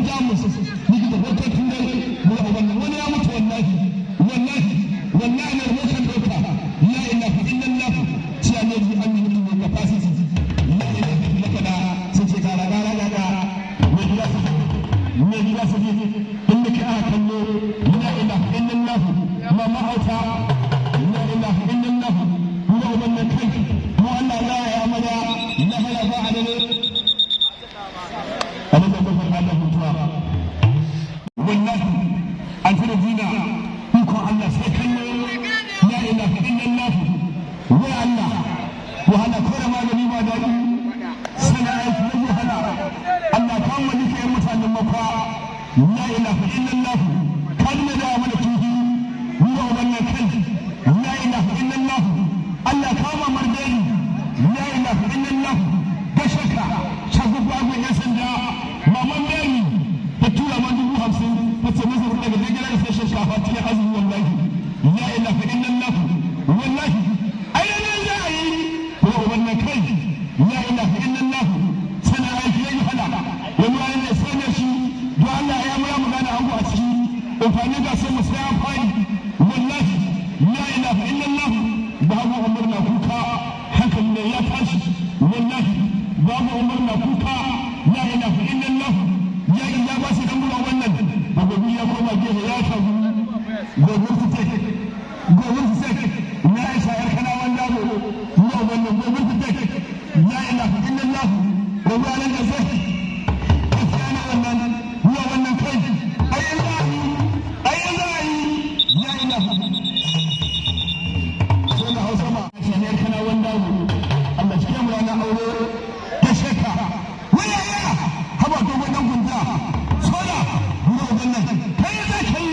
Jamus, ni da hoton turai, wani ya mutu wallahi, wallahi. An tura jina ikon Allah sai kallo. La ilaha illallah, wai Allah, wahala ko da magani ba daɗi, sana aiki na wahala. Allah kan malika yan mutanen Makwa. La ilaha illallah, kan da mana kifi ruwa wannan kai. La ilaha illallah, Allah kama mardani. La ilaha illallah, gashaka shagu babu yan sanda. Maman Mary ta tura man 50,000, ta ce masa daga jirgin da sai shinkafa cikin azumi. Wallahi, la ilaha illallah, wallahi ai nan za a yi ko wannan kai. La ilaha illallah, sana aiki yayi hala wani wani ne sai ne shi. Don Allah ya mura mu gane ango a ciki amfani ga sai mu sai amfani. Wallahi, la ilaha illallah, babu Umar na kuka, hankali ne ya tashi. Wallahi babu Umar na kuka. La ilaha illallah, ya ya ba shi dan buga wannan da gobe ya koma gefe ya tagu. Gobe su ce, gobe su ce na Aisha yar kana wanda mu yau wannan gobe su ce. La ilaha illallah, gobe nan da sai gaskiya wannan yau wannan kai. Ai ai ai, la ilaha sai na Hausa ma Aisha yar kana wanda mu. Allah cikin mu ranar aure ta sheka waya ya haba dogon dan gunja sola ruwa wannan kai zai kai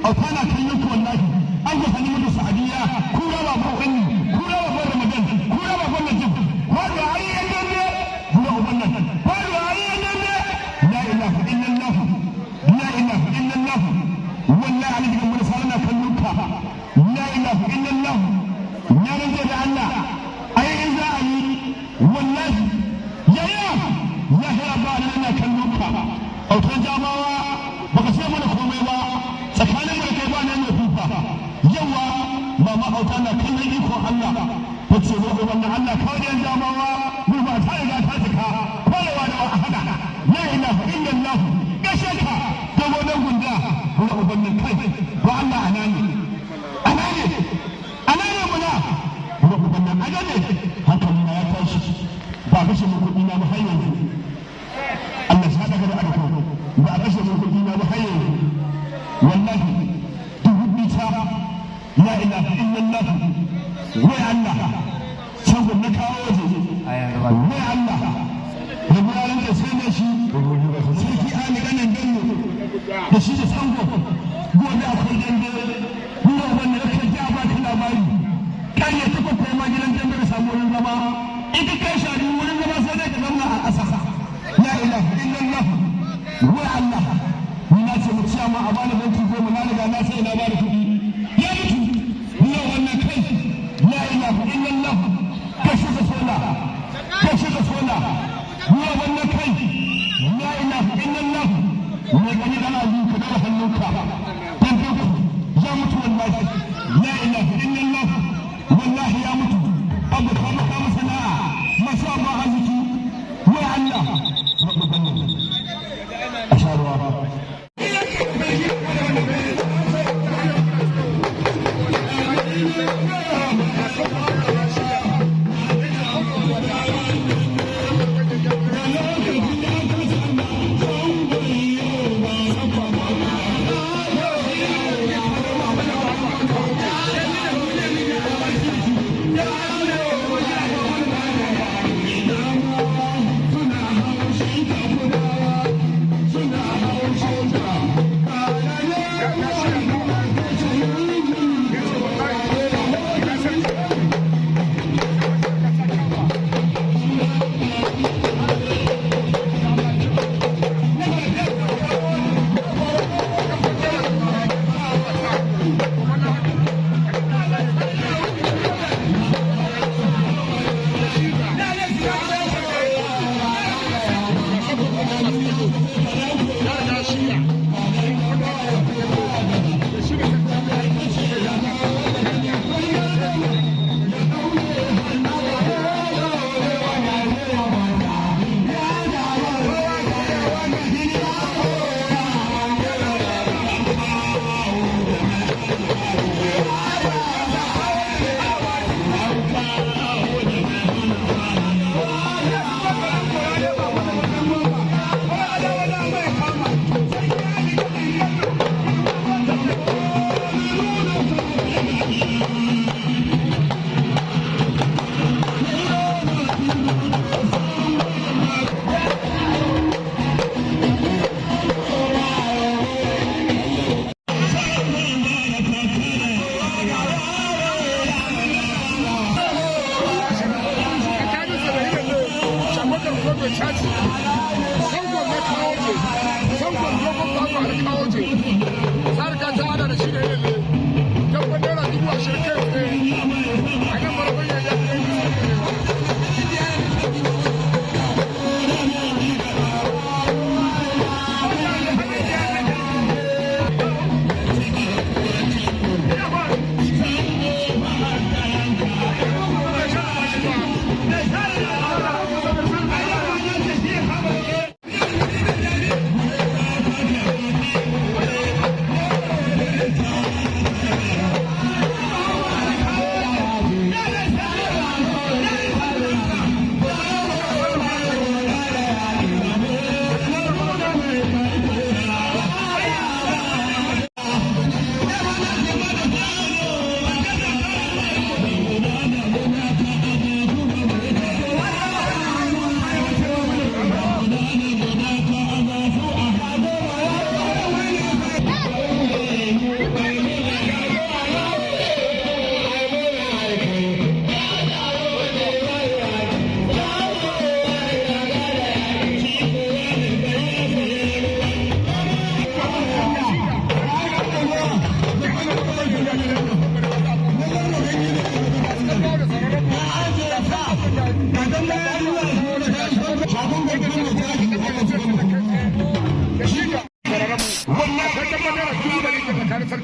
autana kallon ku. Wallahi an ga sani mutu sa'adiya kura ba ko kanni kura ba Ramadan kura ba ko Najib kwado ai yan dande ruwa wannan kwado ai yan dande. La ilaha illallah, la ilaha illallah, wallahi ali diga mun sarana kallon ka. La ilaha illallah, na rage da Allah ai in za a yi. Wallahi yaya lahira ba ni na kallon ka. Autan Jamawa baka ce mana komai ba, tsakanin mu da kai ba nan mai fufa yawa. Mama auta na kallon ikon Allah, ta ce wa wannan Allah kawai da Jamawa mu ba ta riga ta cika koyewa da wahala. La ilaha illallah, gashe ka da wannan gunda ruwa ubannin kai ba Allah. Anani anani anani muna ruwa ubannin anani, hankali na ya tashi, ba kashe mu kuɗi na ba har yanzu. Allah shi haɗa ka da alko, ba a kashe mu kuɗi na ba har yanzu. Wallahi 2000 ta. La ilaha illallah, wai Allah, can na kawo waje. Wai Allah, da wuraren da sai da shi sarki Ali ganin Bello da shi da sango gobe akwai dambe ruwa wanda ya kai ja ba ka labari kariya ta koma gidan dambe da samu wurin zama. In ka kai shari wurin zama sai dai ka zauna a ƙasa. La ilaha illallah, wai Allah, ni na ce mu ciya ma a bani banki 10, na riga na sai na bada kuɗi ya mutu ruwa wannan kai. La ilaha illallah, kashe ka sola, kashe ka sola ruwa wannan kai. La ilaha illallah, mai gani da azu ka daga hannunka dan ku ya mutu. Wallahi la ilaha illallah, wallahi ya mutu. Abu kama kama sana'a masu abu arziki. Wai Allah, a sha ruwa.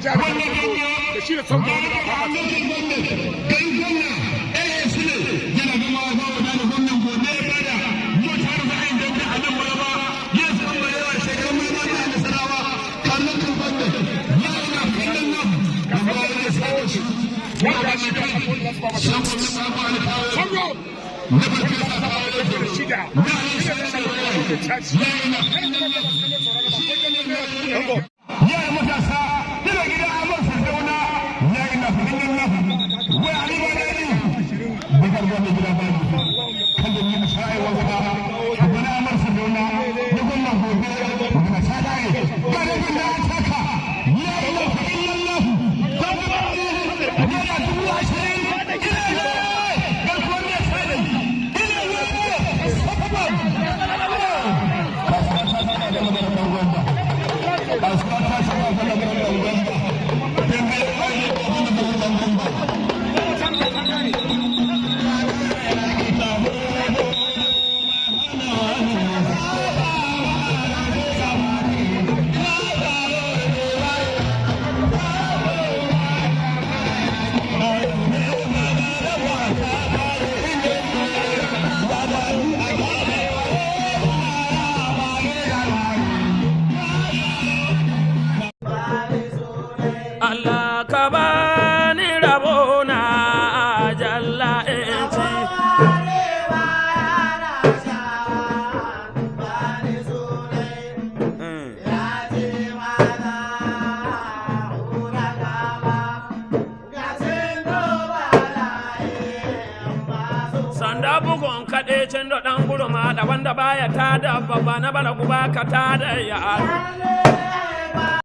jihar Kano da shi da sauran wanda ba fafata. Wanda shi da sakon da su fafata. Sango! Shida. Shida da shagon da caci. Sango! Yara matasa daga gida Amar Sardauna la ilaha illallah wa ali balani bakar gwamna gida ba kan da ni sai wa gaba bana Amar Sardauna da gwamnan gobe na sadare ga da bin da taka la ilaha illallah naira 20,000 ina garkuwar ne sai ina Allah ka bani rabona jalla in ci. Sanda bugun kaɗe can da ɗan gurma da wanda baya tada babba na bala guba ka tada yaro.